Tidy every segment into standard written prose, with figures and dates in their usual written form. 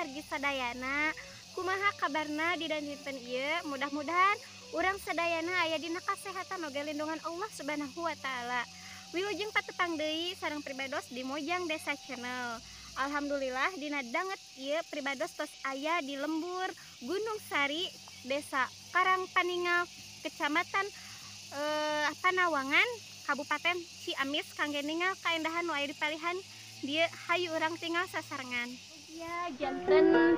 wargi-wargi sadayana. Kumaha kabarna di dinten ieu? Mudah-mudahan urang sadayana aya dina kasehatan oge lindungan Allah Subhanahu wa taala. Wilujeng patepang deui sareng pribados di Mojang Desa Channel. Alhamdulillah dina danget ieu pribados tos aya di lembur Gunung Sari, Desa Karangpaningal, Kecamatan Panawangan, Kabupaten Ciamis, kangge ningal kaendahan nu aya di palihan dieu. Hayu urang tinggal sasarengan. Ya janten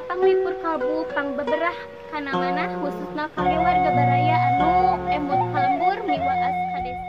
panglipur kalbu, pangbeberah kana manah, khususna kangge warga baraya anu emut ka lembur miwaas ka desa.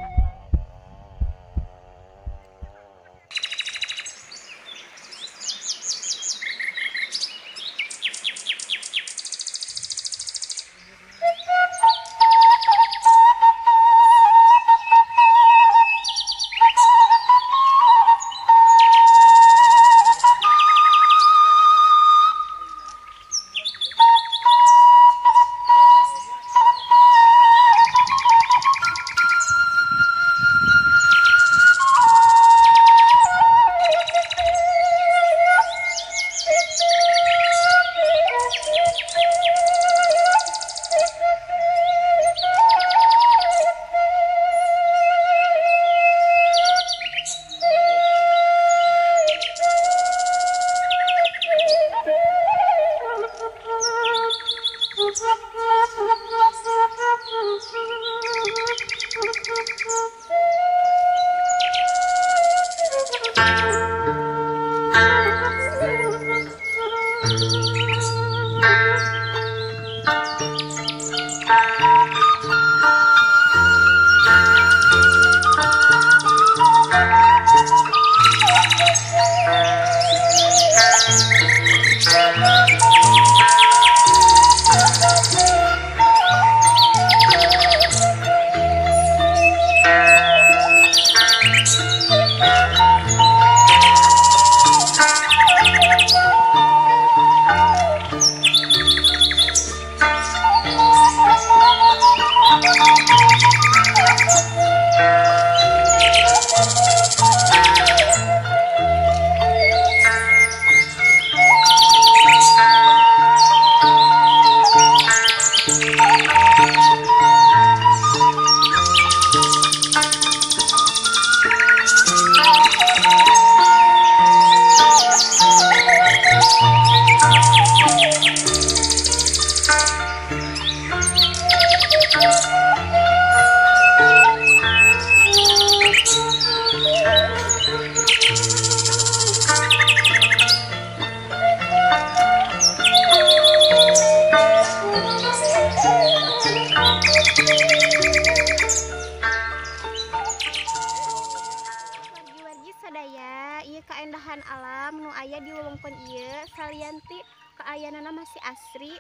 Wargi-wargi sadaya, ieu kaendahan alam nu aya di wewengkon ieu salianti kaayanana masih asri,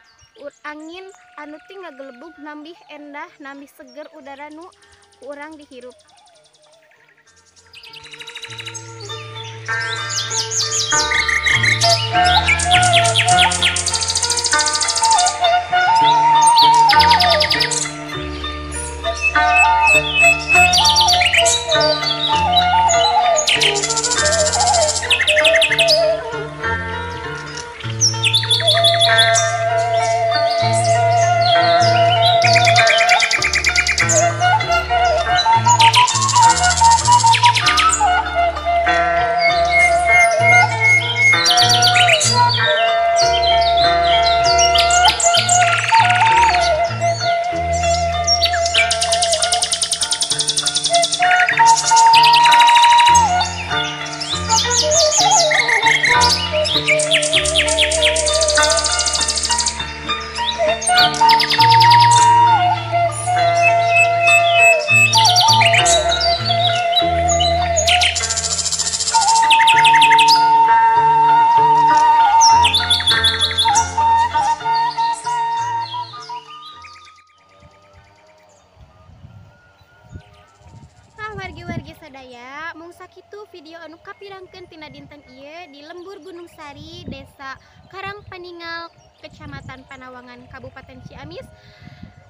angin anu ti ngagelebug nambih endah, nambih seger udara nu ku urang dihirup. Wargi-wargi sadaya, mung sakitu video anu kapirangkeun tina dinten ieu di lembur Gunung Sari, Desa Karangpaningal, Kecamatan Panawangan, Kabupaten Ciamis.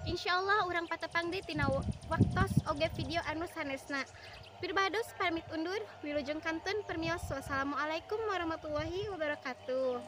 Insyaallah urang patepang deui tina waktos oge video anu sanesna. Pirbados pamit undur, wilujeng kantun permios. Wassalamualaikum warahmatullahi wabarakatuh.